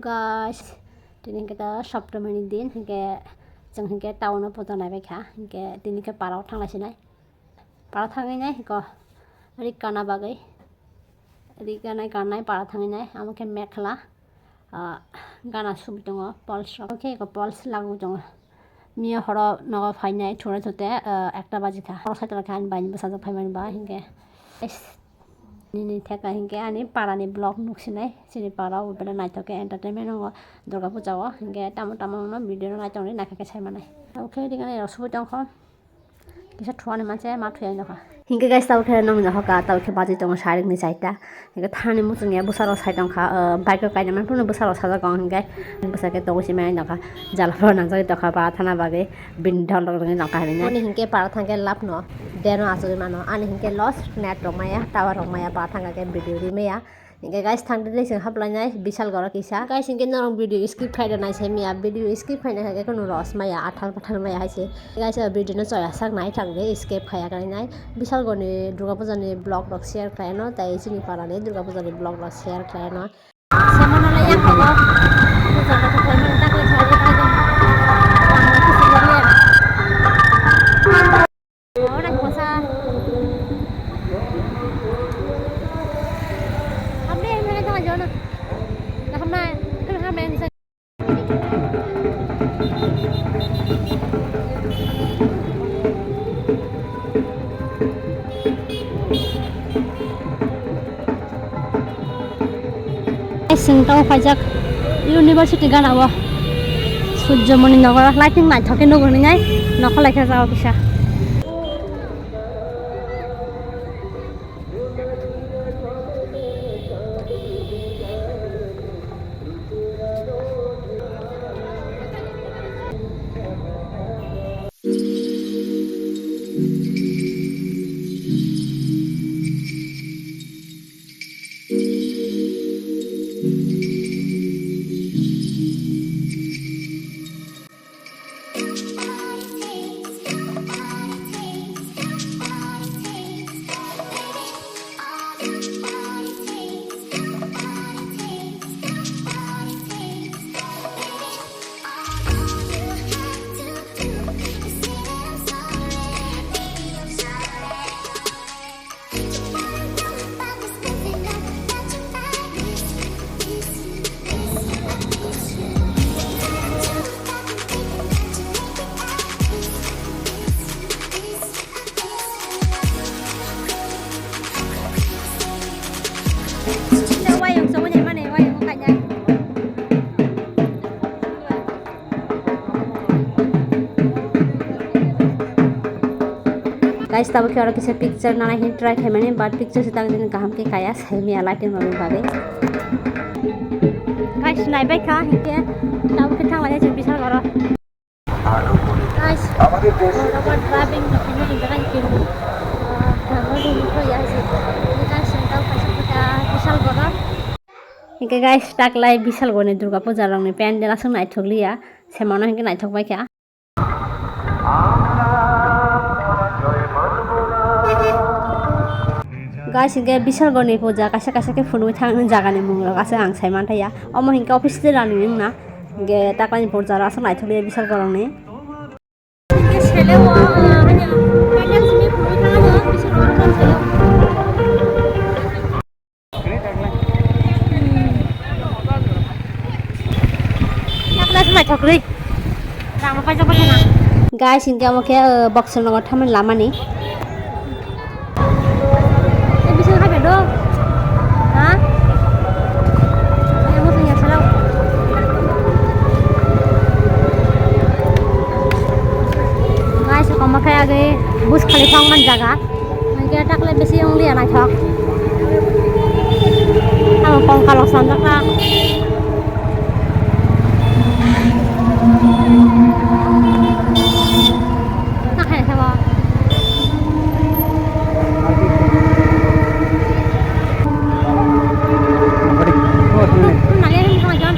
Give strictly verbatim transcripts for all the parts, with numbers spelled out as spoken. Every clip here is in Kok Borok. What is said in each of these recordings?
Guys, tini hwnkhe to Saptami ni din, hwnkhe chwng hwnkhe town o puja naibaikha, hwnkhe tini khe para o thanglaisinai. Para thangwi nai hwnkhe rik kana bagwi, rik kanai kannai para thangwi nai, amo khe mekhla, ah, gana subwi tongo, pulse rok khe eko pulse lagwi tongo. Miya horo nogo phainai thura thute, ah, ekta baji kha. Horo saitor khe ani bai ni bwsajwk phaimani ba hinkhe. Nini theka hinkhe ani para ni vlog nuksinai, chini para o bera naithok khe entertainment wngo Durga puja o, hinkhe tamo tamo wngno video no naithok ni naithok khe saimanai. Abo khe ring ani rok subwi tongkho. Kisa thuani manse ma thuyai nokha. Hinkhe guys, tabuk khe nongni nohoka, tabuk khe baji tongo sarik ni chaita. Hinkhe thani muchungya bwsarok sai tongkha, ah, bike rok kainwi manthogo bwsarok sajak ang hinkhe bwsakhe tongo simi nokha. Jala phano nangjagwi tongkha ba thana bagwi bini dhol rok rwngwi nokha hinwi. Ani hinkhe para thangkhe lab no deno achugwi mano. Ani hinkhe loss net rok maya, tower rok maya, para thangkha khe video ri maya. Hinkhe guys, thangdi tei chwng haplainai Bishalgoro kisa. Guys, hinkhe norok video skip khaida naisai maya, video skip khaina hinkhe kheno loss maya, athal pathal maya hai se. Guys, o video no choya sak nai thangdi skip khaya khainai. Bishalgorni Durga puja ni vlog rok share khlaino, tei chini para ni Durga puja ni vlog rok share khlaino. Semono le yang kobo. Puja rok khlaimani takhwlai sari khaijak. Ang kisi goriya. Ora kosa. Hamle hamle tong ajo na. Na hamna, hamle ni sa. Chwng tamo phaijak University gana o Surjomoni Nogoro lighting naithok khe nugo hinwi nai nokha laikha jagao kisa. Wayang songwi naimani, wayang kainai. Guys, tabuk khe oro kisa picture nana hin try khaimani, but picture se tak din kaham khe kaya, saimaya lighting rokni bagwi. Guys, naibai kha hinkhe tabuk khe thanglai chwng Bishalgoro. Guys, oro bo driving ni khaina hinjak ani khe, ah, Bangalore ni kho ya se. Guys, chwng tabuk kaisa kota Bishalgoro. Hinkhe guys, taklai Bishalgorni Durga puja rokni pandal aswk naithok liya, semano hinkhe naithok bai kha. Guys, hinkhe Bishalgorni puja kaisa kaisa khe phunugwi thangni jagani mung rok aswk ang sai manthaya. Omo hinkhe office de rani wngna. Hinkhe taklani puja rok aswk naithok liya Bishalgorni. Hinkhe sele o, ah, hani, pandal simi phunugwi thangno Bishalgor sele. Guys, hinkhe omo khe, uh, Boxer Nagar thamani lamani. Guys, omo khe agwi Burj Khalifa wngmani jaga. Hingke takle bisi wng liya naithok. Ang kongkal rok sanjak kha. Takhai khe bo. Nale ring thang jon.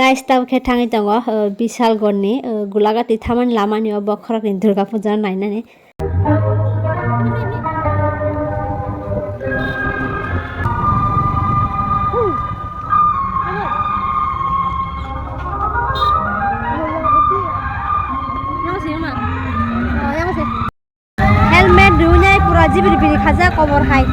Guys, tabuk khe thangwi tongo, uh, Bishalgarh ni, uh, Gulagati thamani lama ni o bokhorok ni Durga Puja nainani. Helmet rwnai pura jibiri biri khajak kobor hai.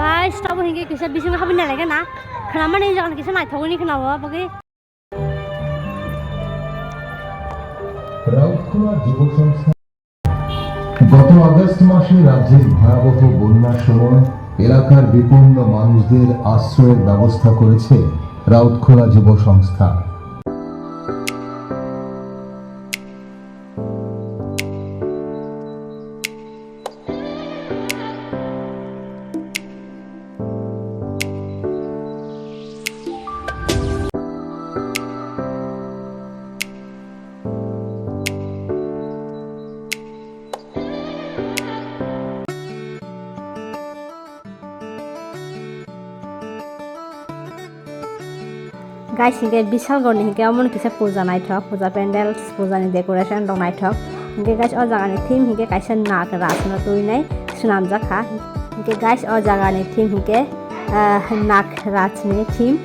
Guys, tabo hinge kisa bising habina lage na. Khnamani jagan kisa naithogwi ni khnawo bagi. Rautkhola যুব সংস্থা। গত আগস্ট মাসে রাজ্যের ভয়াবহ বন্যার সময় এলাকার বিপন্ন মানুষদের আশ্রয়ের ব্যবস্থা করেছে রাউতখোলা যুব সংস্থা। Guys, hinkhe Bishalgarh ni hinkhe omo ni kisa puja naithok, puja pandal, puja ni decoration rok naithok. Hinkhe guys, o jaga ni theme hinkhe kaisa nag raj no twinai swnamjak kha. Hinkhe guys, o jaga ni theme hinkhe, ah, nag raj ni theme.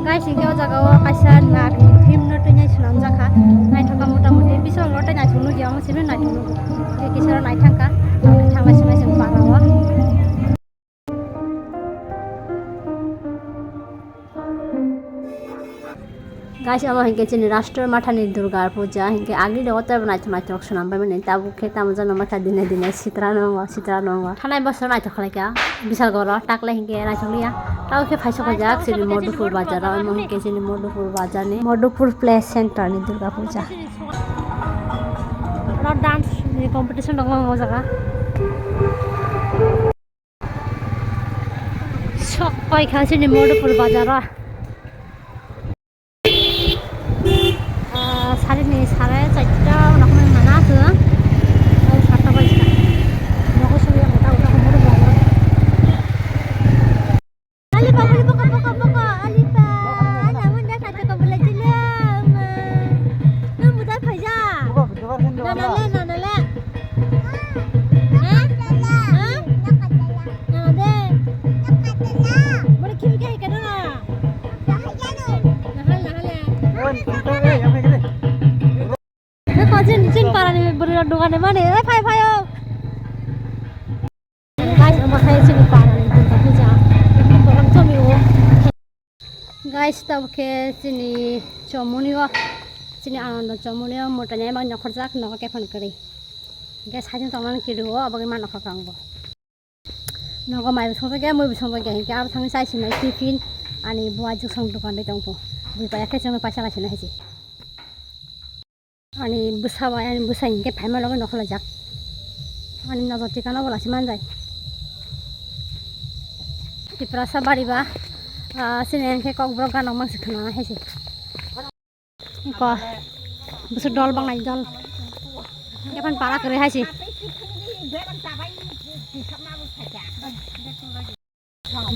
Guys, hinkhe o jaga o kaisa nag ni theme no twinai swnamjak kha. Naithok kha mota moti, bisingo tei naithok nukya, omo simi naithok nukgo. Tei kisa rok naithang kha, thanglai swnglai chwng para o. Guys, omo hinkhe chini Rashtra Mathani Durga Puja, hinkhe agini rogo tei bo naithok naithok swnam bai mani, tabuk khe tamo jano makha dine dine sitra nongo, sitra nongo. Thanai bosor naithok khlaikha, Bishalgarh o, takle hinkhe naithok liya. Tabuk khe phaisok kha jak chini Madhupur bazar o, omo hinkhe chini Madhupur bazar ni Madhupur Play Center ni Durga Puja. Oro dance ni competition tongo o jaga. Sok pai kha chini Madhupur bazar o. Ah, sari ni sare charta rok nang mana chwng. Ai, satta bai kha. Nogo suri ang ta uta ko Madhupur bazar o. Alipa, boli boko, boko, boko, Alipa. Namun dah satu ko bela jila, ma. Nang buta khaja. Nana le, nana le. Ha? Ha? Nana de. Boli khibi kai kana. Dogani mani, eh, phai, phai, oh. Guys, omo khai chini para ni buka puja. Borok jomio. Guys, tabuk khe chini chomoni o, chini Anando chomoni o mwtai nai bang nongkhorjak nogo kephang kwrwi. Hingke saichung tongnani kidu o, aboni ma nongkhor kha ang bo. Nogo mai bo songjakya, mui bo songjakya, hingke abo thangwi chai sinai tiffin, ani buwa juksong dokan ri tongkho. Bui paya khe chwngno paisa lai sinai hai se. Ani bwsa bai, ani bwsa hingke phaima logi nokhola jak. Ani nojor tikano bo lasi manjai. Tiprasa bari ba, ah, sini hingke kokborok ganok mangsi khna hai se. Ko, bwswk dol bangnai dol. Yapan para kwrwi hai se.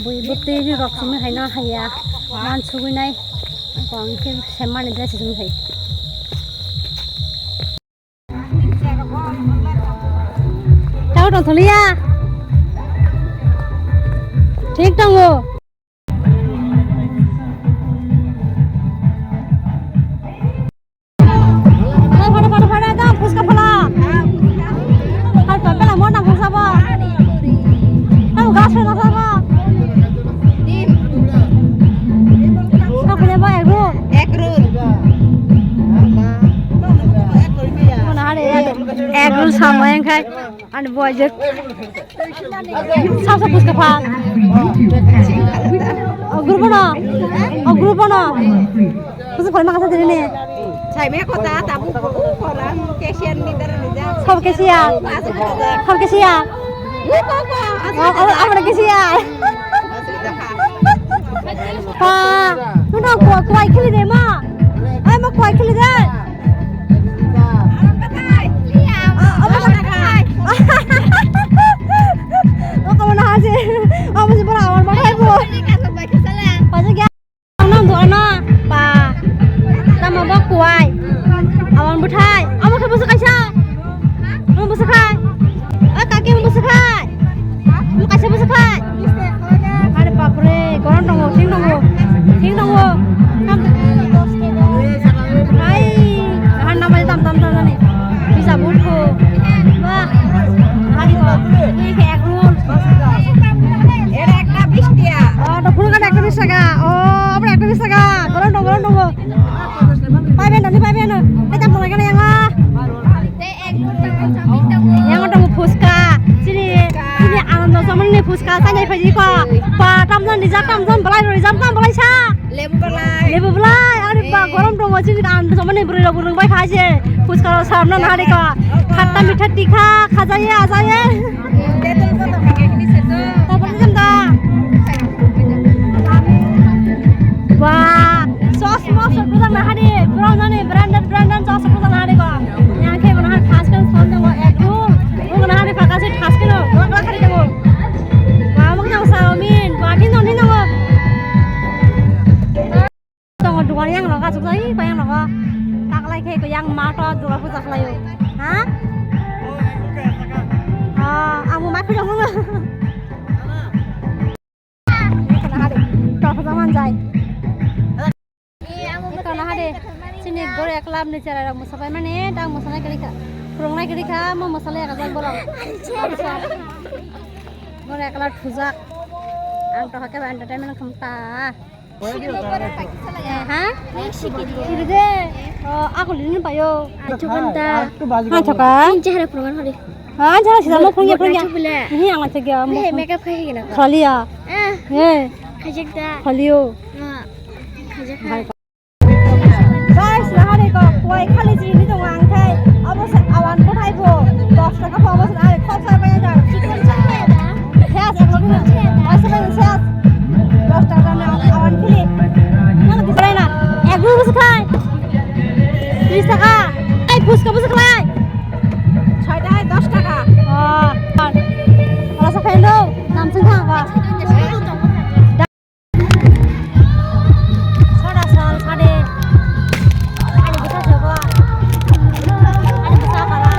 Bui bwtwi rok simi hai no haiya. Man sugui nai. Ko ang khe sem mani dress simi hai. Tao tong tholiya. Thik tongo. Phada, phada, phada, da, phuska phala. Hai, pa, pela mo na phuska ba. Hai, gas phala ba. Ka phale ba, egg roll. Egg roll. Mo na hare, egg roll samo engkhai. Ani boy je. Sab sab phuska pha. O group no. O group no. Phuska pha ma kasa dini ne. Sai me kota tabu ko koran cashier ni dara ni ja. Sab cashier. Sab cashier. O, o, o, abra cashier. Pa, nuna ko, ko ai khili de ma. Ai ma ko ai khili de. Abo na hai. Abo se bora awar bora hai bo. Paja gya. Nang do na pa. Tamo ba kuai. Awan buthai. Abo khe busa kaisa. Abo busa khai. A kaki busa khai. Abo kaisa busa khai. Are bapre, goron tongo, thing tongo, thing tongo. Tam, ai, ahan nama tam tam tam jani. Bisa butho. Wah, hari ko, ini kayak rul. Era ekta bis tiya. Oh, to phuru kan ekta bis taka. Oh, apa ekta bis taka? Goron tongo, goron tongo. Pai ben, ni pai ben. Kita mulai kan yang ah. Yang ada phuska, sini, sini Anando Samani ni phuska, tanya phaji ko, pa tamjan rijak tamjan belai rijak tam belai sa. Lebu belai. Lebu belai, ani ba gorom tongo sini Anando Samani beri rok burung bai khaje, phuska rok samna nari ko, khatta mitha tikha, khajaye ajaye. Tetul ko to khakai ni seto. Tapor jam da. Wah, sos mos rok bujak na hari, branded branded sos bujak na hari ko. Yang khe mona hari thas kan son tongo ek room. Mona hari pakha se thas keno, dok dok hari tongo. Ba mung tongo chowmin, ba tin tongo tin tongo. Tongo dukan yang nogo asuk jai, ko yang nogo. Taklai khe ko yang ma to Durga puja khlaio. Ha? Ah, ang ma khulong nung. Kana hari, tok jaman jai. Kana hari, sini gore club ni chera rok musabai mane, dang musanai kiri kha. Phurungnai kiri kha, mo musalai ka jak borok. Gore club thujak. Ang to hake ba entertainment kham ta. Ha? Kiri de. Oh, aku lini payo. Acho kanta. Ha, choka. Ini chehara phurungan hari. Ha, jara sida mo phungya phungya. Ni ang acha gya mo. He makeup khai gina. Khaliya. Eh. He. Khajak da. Khaliyo. Ma. Khajak. Guys, nahari ko kuai khali jini tongo ang khai. Abo se awan bothai bo. Dos taka bo abo se nahari khorsa bai da. Chicken chaya da. Yes, chicken chaya da. Asa bai se. Dos taka na awan khili. Nang di na. Ek roll se khai. Tris taka. Ai phuska bo se khai. Soita dos taka. Oh. Ala sa phendo, namsing thang ba. Soda sol sade. Ani bwsa sobo. Ani bwsa para.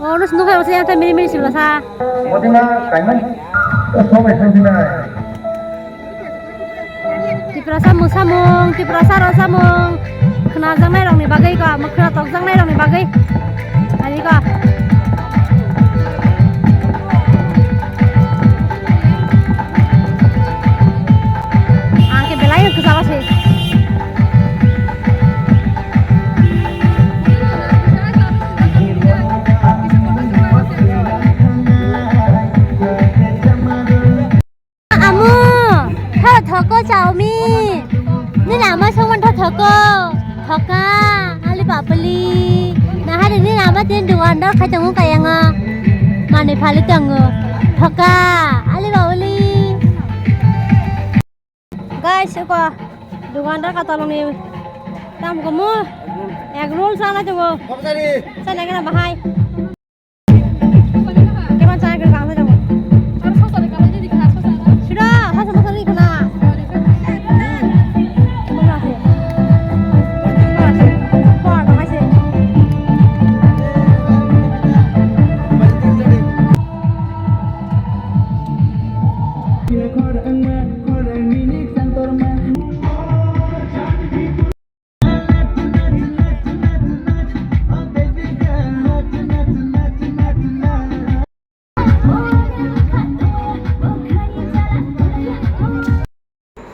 Oh, nus nukhe, usi yang tha miri miri sibla sa. Modima kaimang. Sobai sanjinai. Tiprasa musamung, Tiprasa rosamung. Khna jaknai rokni bagwi ko, khna tok jaknai rokni bagwi. Ani ko. Ang khe belai kwcharo se. Amu, tho thoko chaomi. Nini ama songman tho thoko. Thoka, ali babali. Nahari nini ama tin dukan dor khai tongo kayanga. Mani phali tongo. Thoka, ali babali. Guys, iko dukan dor kataloni tam komo. Egg roll sana tongo. Sana kena bahai. Keman chai kena kang jabo. Sudah, hasa masa ni kena.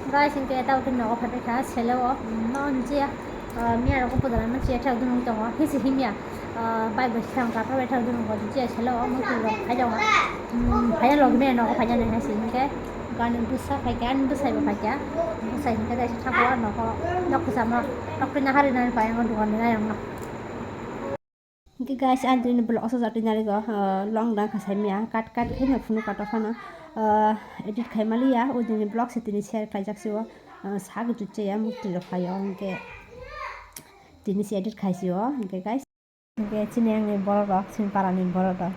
Guys, hingke tabo khe nogo phaikha sele o, no hwnjia, ah, miya rok puja lai ma chiya thang dunung tongo, hisi himya, ah, bai bo thang kha bai thang dunung ko chiya sele o, mui rok phai tongo, phai logi miya nogo phai nai hasi hingke, gani bwsa phaikha, ani bwsai bo phaikha, bwsai hingke dai thang o nogo, nok kwcham no, nok twi nahari nani pai ang dukan ni nai ang no. Hingke guys, ang tini vlog asajak tini narigo, ah, long dang kha saimya, cut cut khe no phunuk cut o phano, ah, edit khai maliya, o tini vlog se tini share khlaijak se o, ah, sak jutse ya mukti rok phaio, hingke tini se edit khai se o, hingke guys. Hingke chini ang ni borok rok, chini para ni borok rok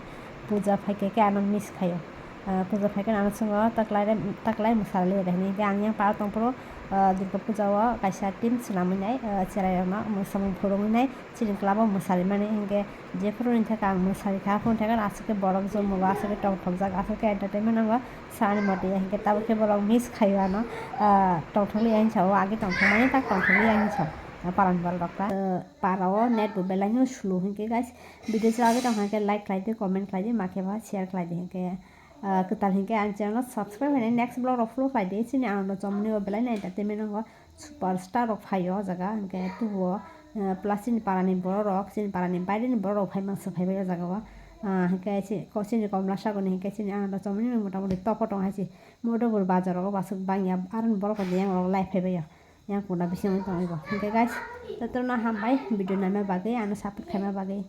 puja phaikhe khe ano miss khaio. Ah, puja phaikhe ano chwngno taklai, taklai mwsarli rehni. Hingke ang yang para tongphuru, ah, Durga puja o kaisa team swnamwi nai, ah, cherai rokno mwsamung phurungwi nai. Chini club o mwsari mani hingke jephuru ni thaka ang mwsari kha, phone thaka aswk khe borok jomo bo aswk khe tongthokjak, aswk khe entertainment nango sani motwi, hingke tabuk khe borok miss khaio ano, ah, tongthokliya hinsa o age tongthokmani tak tongthokliya hinsa o parani borok rok ta, ah, para o net bo belai no slow hingke guys, video chwlagwi tongkha hingke like khlai di, comment khlai di, ma khe ba share khlai di hingke. Ah, kwtal hingke ang channel no subscribe hwnwi next vlog rok follow khlai di. Chini Ananda Chomoni o belai no entertainment nango, superstar rok phaio o jaga, hingke tubuo, ah, plus chini para ni borok rok, chini para ni baire ni borok rok phai mangsa phai bai o jaga o. Ah, hingke chi-, ko-, chini Komla Sagar ni hingke chini Ananda Chomoni ni mota moti top o tong hai se. Modopur bazar rogo bo aswk bang ya, aro ni borok rok yang rok lai phai bai o. Yang kunda bisingo tong bai bo. Hingke guys, jotono hambai video naima bagwi, ano support khaima bagwi.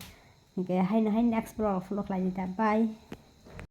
Hingke haino hai next vlog follow khlai di ta. Bye.